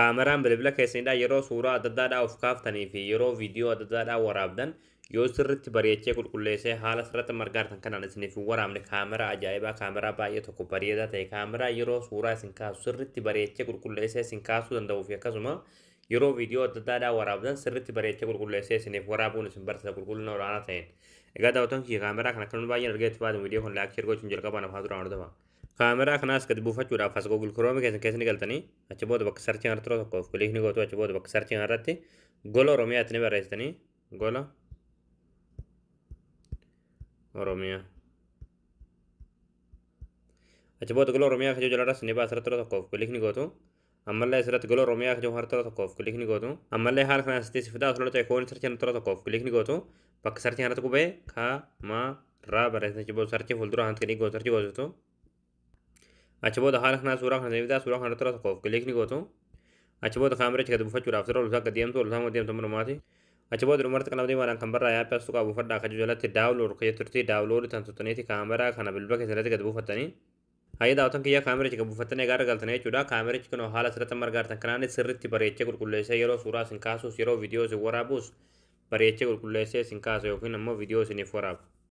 Kaameraan bilbila keessanidha yeroo suuraa adda addaadhaa of kaaftanii fi yeroo viidiyoo adda addaadhaa waraabdan yoo sirriitti bareechee qulqulleessee haala sirriitti margaartan kanaan isiniif hin waraabne, kaameraa ajaa'ibaa, kaameraa baay'ee tokko bareedaa ta'e, kaameraa yeroo suuraa isin kaasu sirriitti bareechee qulqulleessee isin kaasuu danda'uu fi akkasuma yeroo viidiyoo adda addaadhaa waraabdan sirriitti bareechee qulqulleessee isiniif waraabuun isin barsiisa qulqullina olaanaa ta'een. Egaa daawwattoonni kiyya, kaameraa kana akka baay'een argee itti fayyadamu, viidiyoo kun like, share gochuun jalqabaan afaan duraan hordofaa. Kaameraa kanaas gadi buufachuudhaaf as Google Chrome keessan keessa ni galtanii, achi booda bakka searchii irratti yeroo tokkoof click ni gootu. Achi booda bakka searchii irratti Gola Oromiyaatti ni barreessitanii, Gola Oromiyaa. Achi booda Gola Oromiyaa kajoo jalarras ni baasa, irratti yeroo tokkoof click ni gootu. Ammallee asirratti Gola Oromiyaa kajoo irratti yeroo tokkoof click ni gootu. Ammallee haala kanaan asitti si fidaa, asirratti ikoonii searchii irratti yeroo tokkoof click ni gootu. Bakka searchii irratti qubee ka ma ra barreessitanii, achi booda searchii fuuldura hanti click gootu, searchii gootu. Achi booda haala kanaa suuraa kana fidaa, suuraa kana irratti yeroo tokkoof click ni gootu. Achi booda kaamericha gadi buufachuudhaaf sirra ol gadi deemtu, ol isaa deemtu manumaati. Achi booda dhumarratti qalama diimaadhaan kan barraa yaappii as tuqaa buufadhaa akka jalatti download kan jetturti, download tan tuttaniiti kaameraa kana bilbila keessatti gadi buufattanii. Hayyee daawwattoon kiyya, kaamericha gadi buufattanii egaa galtanii jechuudha. Kaamerichi kun haala sirriitti margaartan kanaan sirriitti bareechee qulqulleessee yeroo suuraa isin kaasuus yeroo viidiyoo isin waraabuus bareechee qulqulleessee isin kaasa yookiin ammoo viidiyoo isiniif waraaba.